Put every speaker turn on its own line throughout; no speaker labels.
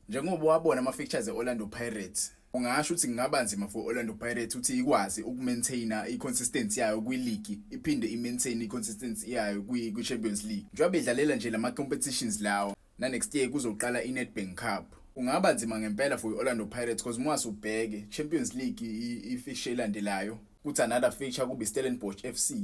Njengoba wabona ama-fixtures e-Orlando Pirates, ungasho ukuthi kungaba nzima for Orlando Pirates ukuthi ikwazi ukumaintaina i-consistency yayo kwi-league, iphinde i-maintain i-consistency yayo kwi-Champions League. Njengoba bedlalela nje lama competitions lawo, na next year kuzoqala i-Nedbank Cup. Kungaba nzima ngempela for i-Orlando Pirates because uma usubheke Champions League, i-fixture elandelayo kuthi another fixture kube Stellenbosch FC,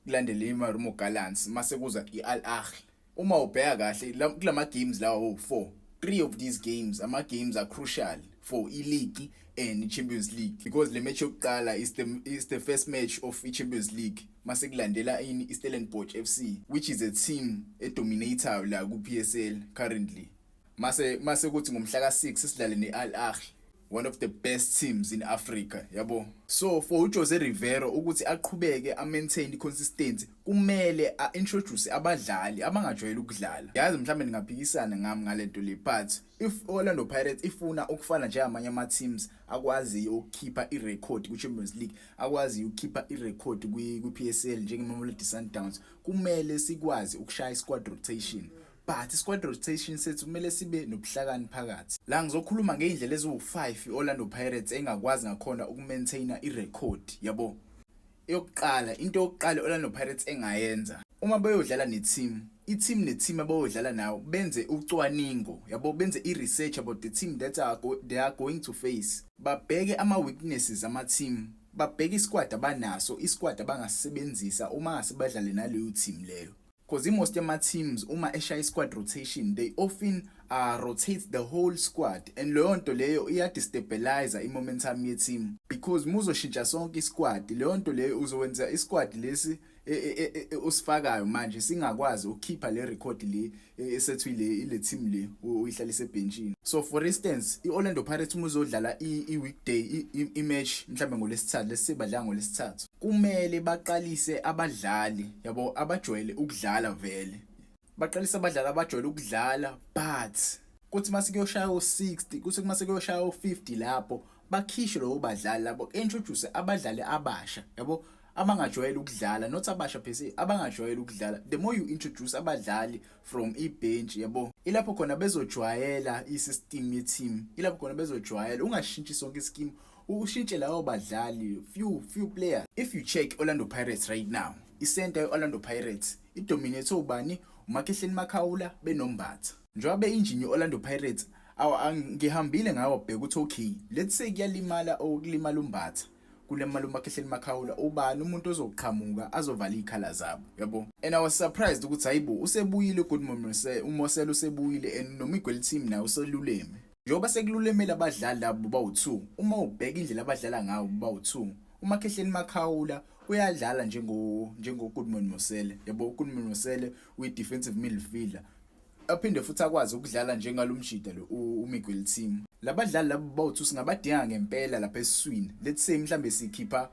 kulandele iMarumo Gallants, mase kuza i-Al Ahly. Uma ubheka kahle kulama games lawa wo4, three of these games, ama games are crucial for i-league and i-Champions League, because le match yokuqala is the first match of i-Champions League, mase kulandela ini? I-Stellenbosch FC, which is a team edominatayo la ku-PSL currently. Mase kuthi ngomhla ka6 sidlale ne-Al Ahly, one of the best teams in Africa, yabo. So for uJose Rivero ukuthi aqhubeke a maintain i-consistency, kumele a introduce abadlali abangajwayele ukudlala. Yazi, mhlawumbe ningaphikisana ngami ngalento le, but if Orlando Pirates ifuna ukufana njengamanye ama teams akwaziyo ukukhipha irecord ku-Champions League, akwaziyo ukukhipha irecord kwi-PSL njenge-Mamelodi Sundowns, kumele sikwazi ukushaya squad rotation. But squad rotation sethu kumele sibe nobuhlakani phakathi. La ngizokhuluma ngeindlela eziwu5 iOrlando Pirates engakwazi ngakhona ukumaintaina irecord, yabo. Eyokuqala, into yokuqala iOrlando Pirates engayenza, uma beyodlala neteam, i-team ne-team abayodlala nayo, benze ucwaningo, yabo, benze i-research about the team that they are going to face. Babheke ama-weaknesses ama-team, babheke isquad abanaso, isquad abangasebenzisa uma ngase badlale naleyo team leyo, because most yama teams uma eshaya squad rotation, they often rotate the whole squad, and leyo nto leyo iya destabilize i-momentum ye team, because muzoshintsha sonke isquad, leyo nto leyo uzowenza isquad lesi usifakayo manje singakwazi ukukhipha le record le esethwe ile team le uyihlalise ebenchini. So for instance, iOrlando Pirates uma uzodlala i-weekday i-match mhlambe ngolesithathu, lesibadlala ngolesithathu, kumele baqalise abadlali, yabo, abajwayele ukudlala vele, baqalise abadlali abajwayele ukudlala, but kuthi mase kuyoshaya u60, kuthi mase kuyoshaya u50 lapho bakhishwe lowo badlali labo, introduce abadlali abasha, yabo, abangajwayele ukudlala, not abasha per se, abangajwayele ukudlala. The more you introduce abadlali from ibench, yabo, ilapho khona bezojwayela i-system ye-team, ilapho khona bezojwayela. Ungashintshi sonke ischeme, ushintshe lawo badlali, few players. If you check Orlando Pirates right now, isenta ye-Orlando Pirates idominate ubani? UMakhehleni Makhaula benoMbatha. Njengoba be-engine ye-Orlando Pirates, ngihambile ngawabheka ukuthi okay, let's say kuyalimala, okulimala uMbatha, kulemali uMakhehleni Makhaula, ubani umuntu ozoqhamuka azovala izikhala zabo, yabo? And I was surprised ukuthi hayibo, usebuyile uGoodman uMosele, usebuyile, and noMiguel Timm naye useluleme. Njengoba sekululemele abadlali labo bawu2, uma ubheka indlela abadlala ngayo bawu2, uMakhehleni Makhaula uyadlala njengo Goodman Mosele, yabo. Goodman Mosele uyi defensive midfielder, aphinde futhi akwazi ukudlala njengalomshida lo uMiguel Timm. Labadlali labo bawu2 singabadinga ngempela lapha esiswini. Let's say mhlambe sikhipha,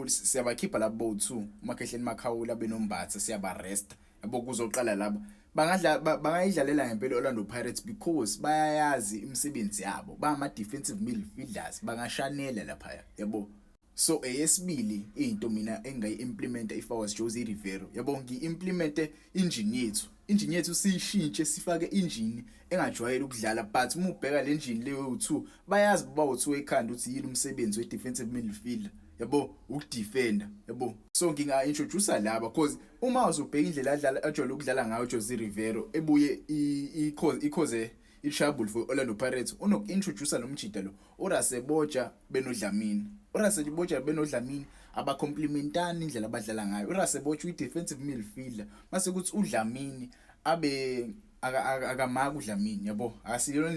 siyabakhipha labo bawu2, uMakhehleni Makhaula benoMbatha, siyaba rest, yabo, kuzoqala laba. Bangadla, bangayidlalela ngempela Orlando Pirates because bayayazi imisebenzi yabo, bama defensive midfielders, bangashanela lapha, yabo. So eyesibili into mina engayi-implementa if I was Jose Rivero, yabo, ngi-implemente engine yethu, engine yethu siyishintshe, sifake engine engajwayele ukudlala. But uma ubheka le engine leyo u2, bayazi bawu2 ekhanda ukuthi yini umsebenzi we-defensive midfielder, yabo, ukudefenda, yabo. So nginga-introduce laba because uma uzobheka indlela adlala, ajwayele ukudlala ngayo Jose Rivero, ebuye i-cause i-trouble for Orlando Pirates, unoku-introduce lo mjida lo uRasebotja benoDlamini. URasebotja benoDlamini abacomplementani indlela abadlala ngayo. URasebotja uyi-defensive midfielder, mase kuthi uDlamini abe akamaka uDlamini, yabo, asiyona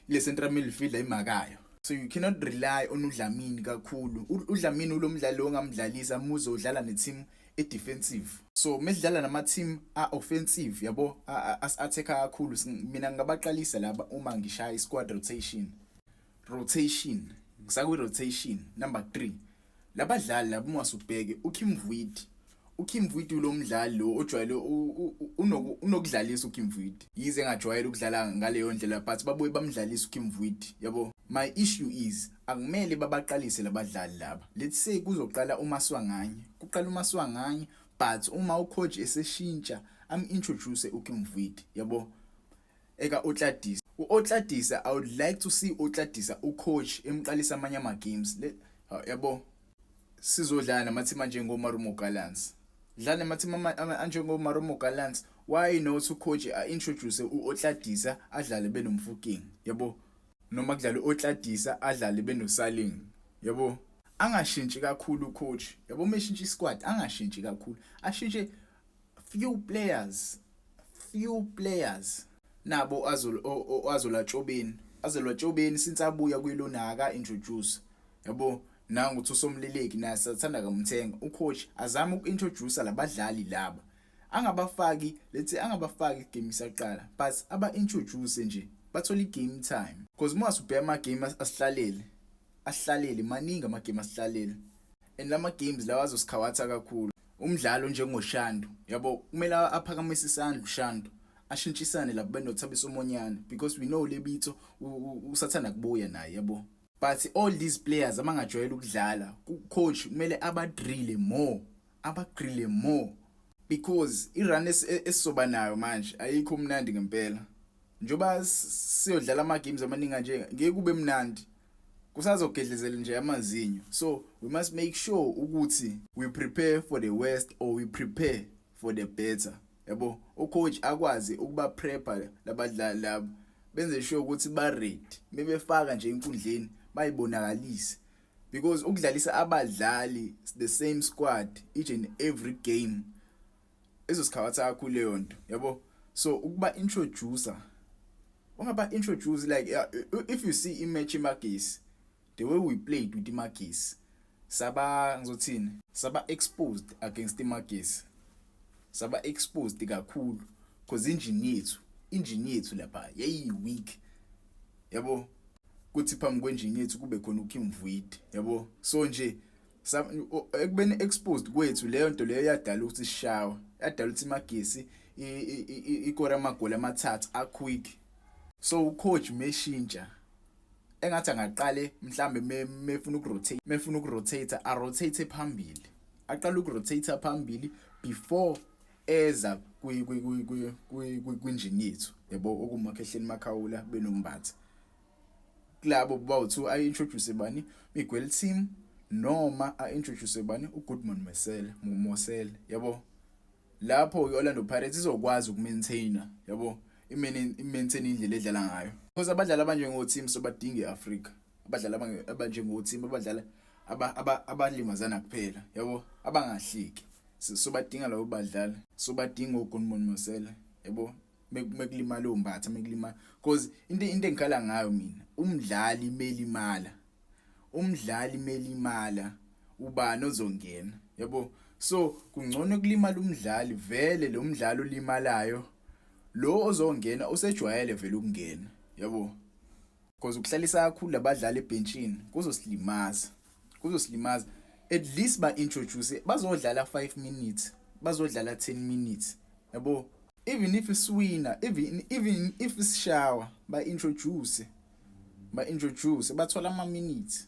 le central midfielder imakayo. So you cannot rely on uDlamini kakhulu. UDlamini ulomdlali ongamdlalisa muze udlala ne-team e-defensive. So mesidlala nama team a-offensive, yabo, as-attack kakhulu, mina ngingabaqalisa laba uma ngishaya i-squad rotation. Rotation, ngisakwi rotation number 3, labadlali laba, uma usubheke uKimvuidi, uKimvuidi lo mdlali lo ojwayele unokudlalisa uKimvuidi, yize engajwayele ukudlala ngaleyo ndlela, but babuye bamdlalisa uKimvuidi, yabo. My issue is akumele babaqalise labadlali laba. Let's say kuzoqala uMaswanganyi, kuqala uMaswanganyi, but uma ucoach eseshintsha am introduce uKimvuidi, yabo, eka Otladis. U-Otladisa, I would like to see Otladisa, ucoach emqalisa amanye ama games le, yabo. Sizodlala namathima njengoMarumo Gallants, dlala namathima anjengoMarumo Gallants. Why not ucoach a-introduce u-Otladisa, adlale benoMofokeng, yabo, noma kudlala u-Otladisa, adlale benoSaleng, yabo? Angashintshi kakhulu ucoach, yabo. Uma eshintsha isquad, angashintshi kakhulu, ashintshe few players, few players. Nabo Azola Tshobeni, Azola Tshobeni, since abuya kwilona aka introduce, yabo. Nangu uthi usomleleki naye sathanda kamthenga. Ucoach azama uku-introduce labadlali laba, angabafaki, let's angabafaki igame isaqala, but aba introduce nje, bathola igame time, because uma usubheka ama game asihlalele, asihlalele maningi ama game asihlalele, and lama games lawa azosikhawatha kakhulu. Umdlalo njengoShandu, yabo, kumele aphakamise isandla uShandu, ashintshisane lapho benoThabiso Monyane, because we know Lebitso usathanda kubuya naye, yabo. But all these players abangajwayele ukudlala, coach kumele abadrille more, abadrille more, because irun esizoba nayo manje ayikho mnandi ngempela. Njoba siyodlala ama games amaningi nje, ngeke kube mnandi, kusazogedlezela nje amazinyo. So we must make sure ukuthi we prepare for the worst or we prepare for the better, yabo. Ucoach akwazi ukuba prepare labadlali labo, benze sure ukuthi ba ready bebefaka nje enkundleni, bayibonakalise, because ukudlalisa abadlali the same squad each and every game ezosikhawatha kakhulu leyo nto, yabo. So ukuba introducer, ungaba introduce, like if you see imatch iMagesi, the way we played with iMagesi, saba, ngizothini, saba exposed against iMagesi, saba exposed kakhulu, because engine yethu lapha yayi weak, yabo. Kuthi phambi kwenjini yethu kube khona uKimvuidi, yabo. So nje ekubeni exposed kwethu, leyo nto leyo yadala ukuthi sishawe, yadala ukuthi iMagesi ikora amagoli amathathu a quick. So ucoach meshintsha, engathi angaqale mhlambe mefuna ukurotate, mefuna ukurotate, a rotate phambili, aqala ukurotate phambili before eza kwi kwi kwi kwinjini yethu, yabo, okumakhehleni Makhawula benoMbatha. Kulabo bawu2, ayi-introduce bani? Miguel Timm, noma a-introduce bani? uGoodman Mosele, Mosele, yabo. Lapho iOrlando Pirates izokwazi ukumaintaina, yabo, i-maintain indlela edlala ngayo, because abadlali abanjengo Timm sobadinga eAfrica, abadlali abanjengo Timm, abadlala abalimazana kuphela, yabo, abangahliki, sobadinga labo badlali. Sobadinga uGoodman Mosele, yabo, mekulimala uMbatha, mekulimala, because into engikhala ngayo mina, umdlali melimala, umdlali melimala, ubani ozongena, yabo? So kungcono kulimala umdlali vele, lo mdlalo olimalayo lo ozongena usejwayele vele ukungena, yabo, because ukuhlalisa kakhulu abadlali ebenchini kuzosilimaza, kuzosilimaza. At least ba introduce, bazodlala 5 minutes, bazodlala 10 minutes, yabo. Even if siwina, even if sishawa, ba introduce, ba introduce, bathola ama minutes.